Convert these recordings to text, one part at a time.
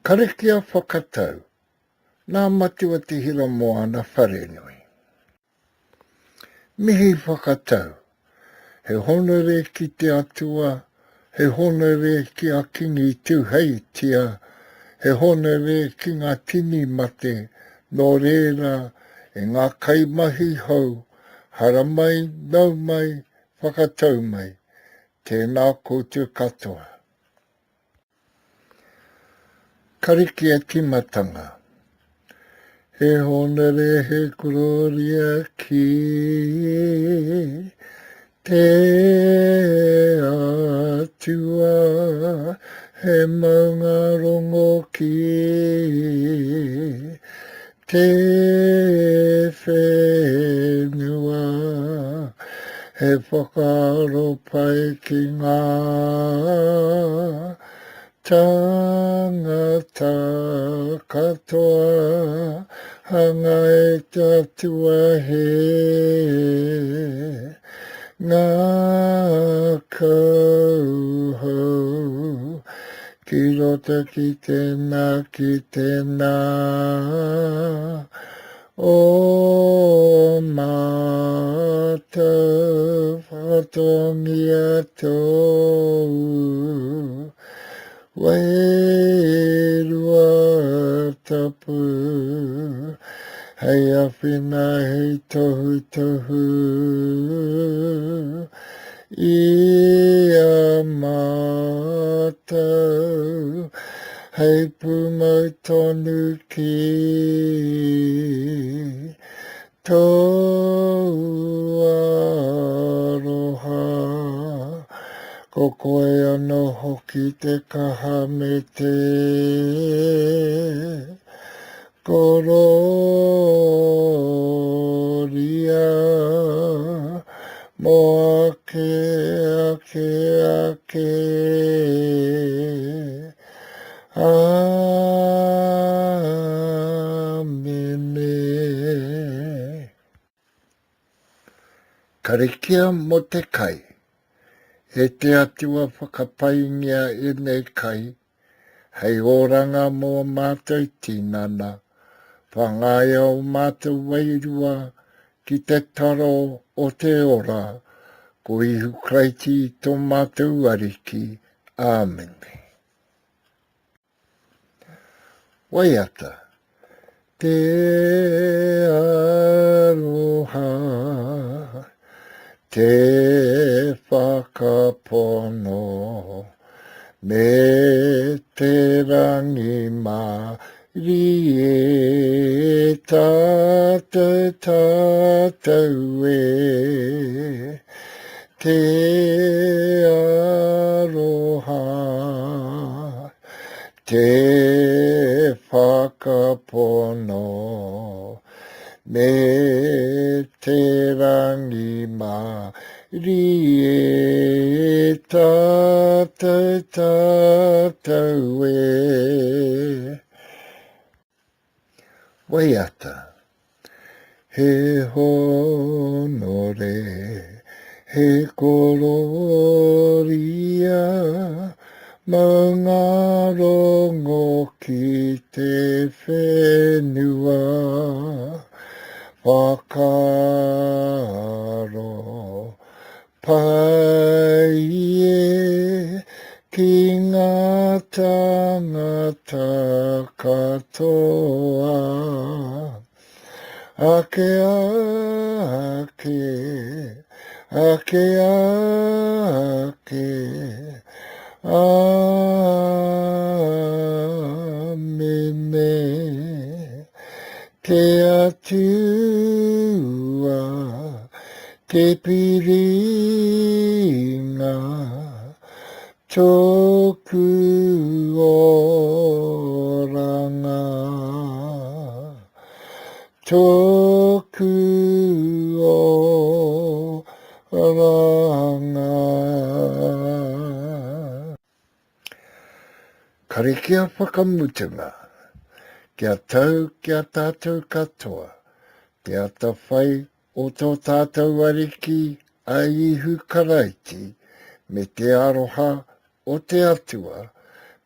Karakia whakatau, nā Matua Te Hiramoana Wharenui. Mihi whakatau, he honore ki te Atua, he honore ki a Kingi Tuheitia, he honore ki nga tini mate, no reira e nga kaimahi hou, haramai, nau mai, whakatau mai, tēnā koutou katoa. Karikia timatanga. He honore he kororia ki te Atua, he maunga rongo ki te whenua, he whakaaro pai ki ngā tāngata katoa, hanga e te Atua he ngākau hou. Ki roto ki tēnā, ki tēnā o mātou whakatongia tōu wairua tapu hei awhina hei tohutohu I a mātou hei pūmau tonu ki tōu aroha. Ko koe anō hoki te kaha me te Kororia, mo ake, ake, ake. Amene. Karikia mo te kai. E te Atua whakapaingia enei kai Hei oranga mō mātou tinana, whangaia o mātou wairua ki te taro o te ora, ko Ihu Karaiti tō mātou Ariki. Āmene. Waiata. Te aroha, te whakapono, me te rangimārie, tātou, tātou e. Te aroha. Te whakapono me te rangimārie tātou tātou e. Waiata. He honore, he kororia, maungarongo ki te whenua. Whakaaro pai e ki ngā tāngata katoa. Ake ake, ake ake, Āmene. Te Atua, te piringa, Tōku oranga, tōku oranga. Karakia whakamutunga, Kia tau ki a tātou katoa te atawhai o tō tātou Ariki a Ihu Karaiti me te aroha o te Atua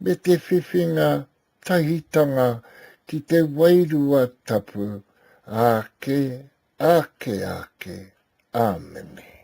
me te whiwhinga. kotahitanga ki te Wairua Tapu, āke, āke, āke. Āmene.